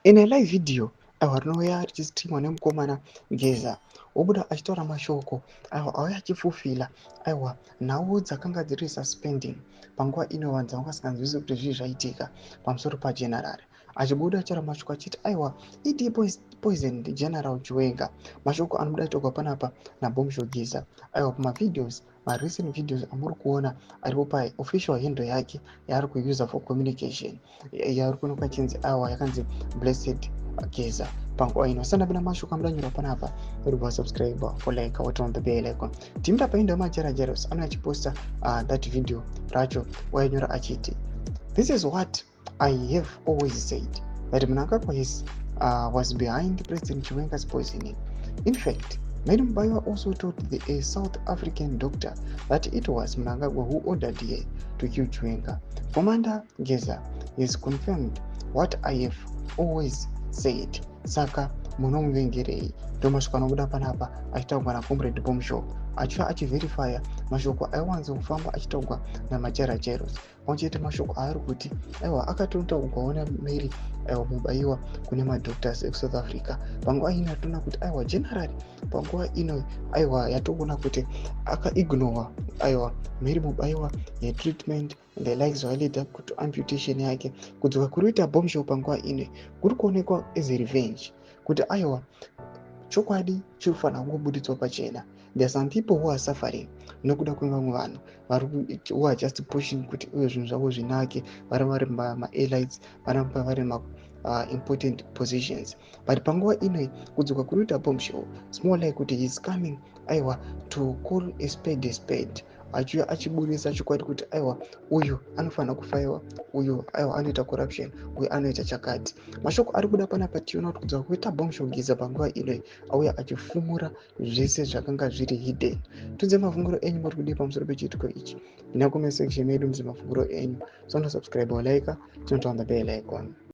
In a live video, aiwa, rinouya richistreamwa nemukomana Geza, wobuda achitaura mashoko, aiwa, auya achifufila, aiwa, nhau dzakanga dziri suspending panguva ino. Vanhu dzavanga vasinganzwisisi kuti zvii zvaitika pamusoro pageneral. Achibuda achitaura mashoko achiti, aiwa, ED poisoned General Chiwenga. Mashoko anobuda achitaurwa panapa naBombshell Geza, aiwa, pamavideos, marecent videos amuri kuona aripo paofficial handle yake yaari kuusa for communication, yaari kuonekwa achinzi, aiwa, yakanzi Blessed Geza. Panguva ino sandapinda mashoko amuda panapa, uri kusubscribe, for like, turn on the bell icon. Timita paenda Majara Jaros anouya achiposta that video racho, wainyora achiti, "This is what I have always said, that Mnangagwa was behind President Chiwenga's poisoning. In fact, Mary Mubaiwa also told the a South African doctor that it was Mnangagwa who ordered her to kill Chiwenga. Commander Geza has confirmed what I have always said. Saka munomuvengerei?" Ndo mashoko anobuda panapa achitaurwa naComrade Bombshell, achiva achiverifya mashoko aiwanza kufamba achitaurwa naMajara Jairos, pamwe chete mashoko aari kuti, aiwa, akatotaurwawo naMary, aiwa, Mubaiwa kune madoctors ekuSouth Africa. Panguva ino yatoona kuti, aiwa, general panguva ino, aiwa, yatoona kuti akaignora, aiwa, Mary Mubaiwa yetreatment and the likes, zvailead kuti amputation yake. Kudzoka kuri kuita Bombshell panguva ino kuri kuonekwa as a revenge, kuti, aiwa, chokwadi chiri kufanira kungobuditswa pachena. There are some people who are suffering nokuda kwevamwe vanhu vari who are just pushing kuti uye zvinhu zvavo zvinake, vari maelites, varamba vari ma important positions. But panguva inoi kudzoka kuri kuita Bombshell, it's more like kuti he is coming, aiwa, to call a spade a spade, achiuya achiburisa chokwadi kuti, aiwa, uyu anofanira kufaiwa, uyu, aiwa, anoita corruption, uyu anoita chakati. Mashoko ari kuda panapa, tiona kuti kudzoka kuita Bombshell Geza panguva inoi, auya achifumura zvese zvakanga zviri hidden. Tudze mafunguro enyu, muri kudii pamusoro pechiitiko ichi? Ina comment section medu muze mafunguro enyu. So subscribe, like, turn on the bell icon.